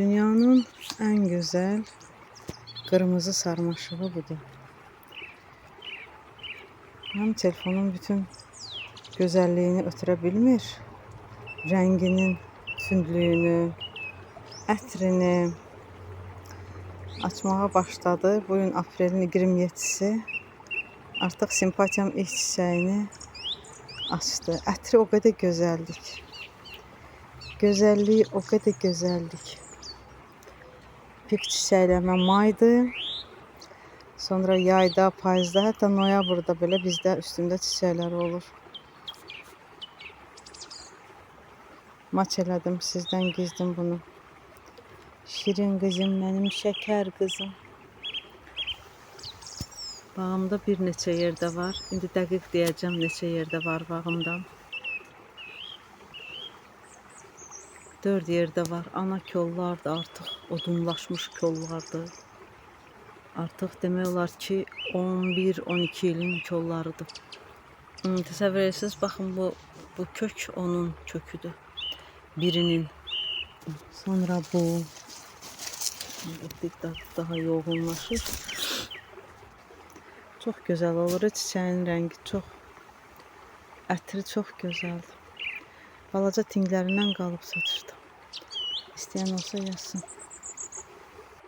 Dünyanın ən gözəl qırmızı sarmaşığı budur. Həm telefonun bütün gözəlliyini ötürə bilmir. Rənginin tündlüyünü, ətrini açmağa başladı. Bu gün aprelin 27-si. Artıq simpatiyam ilk çiçəyini açdı. Ətri o qədər gözəldir ki. Gözəlliyi o qədər gözəldir ki. Pik çiçəkləmə maydır. Sonra yayda, payızda, hətta noyabrda belə bizdə üstündə çiçəkləri olur. Maç elədim, sizdən gizdim bunu. Şirin qızım mənim, şəkər qızım. Bağımda bir neçə yerdə var. İndi dəqiq deyəcəm neçə yerdə var bağımda. 4 yerdə var. Ana kollardır artıq, odunlaşmış kollardır. Artıq demək olar ki, 11-12 ilin kollarıdır. Təsəvvür edirsiniz, baxın bu kök onun köküdür. Birinin. Sonra bu daha yoğunlaşır. Çox gözəl olur. Çiçəyin rəngi çox, ətri çox gözəldir. Balaca tinglərindən qalıb satışda. İstəyən olsa yazsın.